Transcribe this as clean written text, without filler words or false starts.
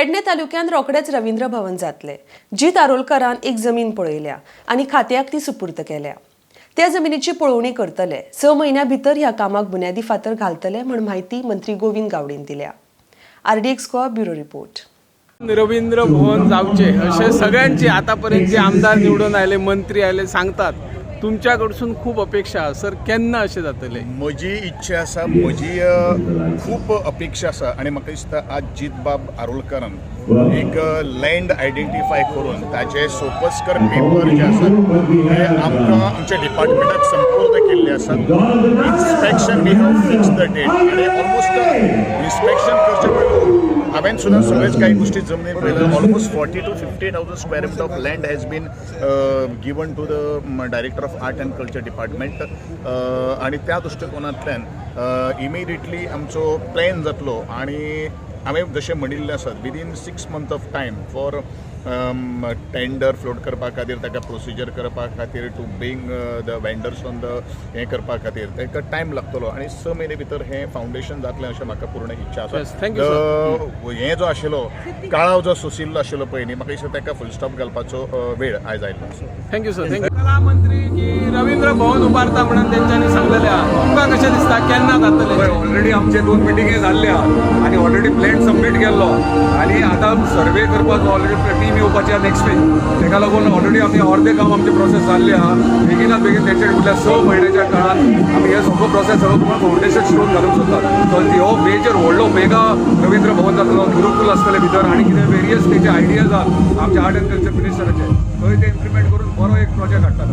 पेडणे तालुक्यांत रोखडेच रवींद्र भवन जातले. जीत आरोलकारान एक जमीन पळयल्या आनी खात्याक ती सुपूर्द केल्या. त्या जमिनीची पळोवणी करतले. 6 म्हयन्या भितर ह्या कामाक बुन्यादी फातर घालतले म्हण म्हायती मंत्री गोविंद गावडेन दिल्या. RDX Goa, bureau report. Ravindra Bhavan जावचे अशें सगळ्यांची, आतापर्यंत जे आमदार निवडून आयले, मंत्री आयले, सांगतात. तुमच्या कडसून खूब अपेक्षा आसा सर, केन्ना अशें जातलें? म्हजी इच्छा आसा, म्हजी खूब अपेक्षा आसा आनी म्हाका दिसता आज जीतबाब आरोलकारान एक लँड आयडेंटिफाय करून ताचे सोपस्कर पेपर जे आसात ते आमकां आमच्या डिपार्टमेंटाक संपूर्ण केल्ले आसात. Inspection, we have fix the date आनी ऑलमोस्ट इन्स्पेक्शन करचे पयलू हांवें सुद्दां सगळ्याच काही गोश्टी जमनीर पळयल्या. Almost 40 to 50 thousand square feet of land has been given to the director of art and culture department आणि त्या दृश्टिकोनांतल्यान इमिडिएटली आमचो प्लॅन जातलो आणि हांवें जशें म्हणिल्लें आसा, within 6 month of time for tender float करपा खातीर, ताका प्रोसिजर करपा खातीर, to bring the vendors on the हें करपा खातीर ताका टायम लागतलो आनी 6 म्हयने भितर हें फावंडेशन जातलें अशें म्हाका पूर्ण इच्छा आसा. Yes, thank you, The हें जो आशिल्लो काळाव जो सोशिल्लो आशिल्लो पळय न्ही, म्हाका दिसता ताका फुल स्टॉप घालपाचो वेळ आयज आयिल्लो आसा. Thank you sir, thank you. कला मंत्री की रवींद्र भवन उबारता म्हणून तेंच्यांनी सांगलेलें आहा. तुमकां कशें दिसता, केन्ना जातलें? पळय, ऑलरेडी आमचे दोन मिटिंगे जाल्ले आहात आनी ऑलरेडी प्लॅन सबमीट केल्लो आनी आतां सर्वे करपाक ऑलरेडी टीम येवपाची आहा नेक्स्ट वीक. तेका लागून ऑलरेडी आमी अर्दे काम आमचे प्रोसेस जाल्ले आहा. बेगिनात बेगीन तेंचे म्हटल्यार 6 म्हयन्याच्या काळात आमी हे सगळो प्रोसेस सगळो तुमकां फावंडेशन स्टोन घालूंक सोदतात. सो हो मेजर व्हडलो मेगा रवींद्र भवन जातलो, गुरुकुल आसतले भितर आनी कितें वेरियस तेचे आयडियाज आहा आमच्या आर्ट अँड कल्चर मिनिस्टराचे, थंय ते इम्प्लिमेंट करून बरो एक प्रोजेक्ट हाडटात.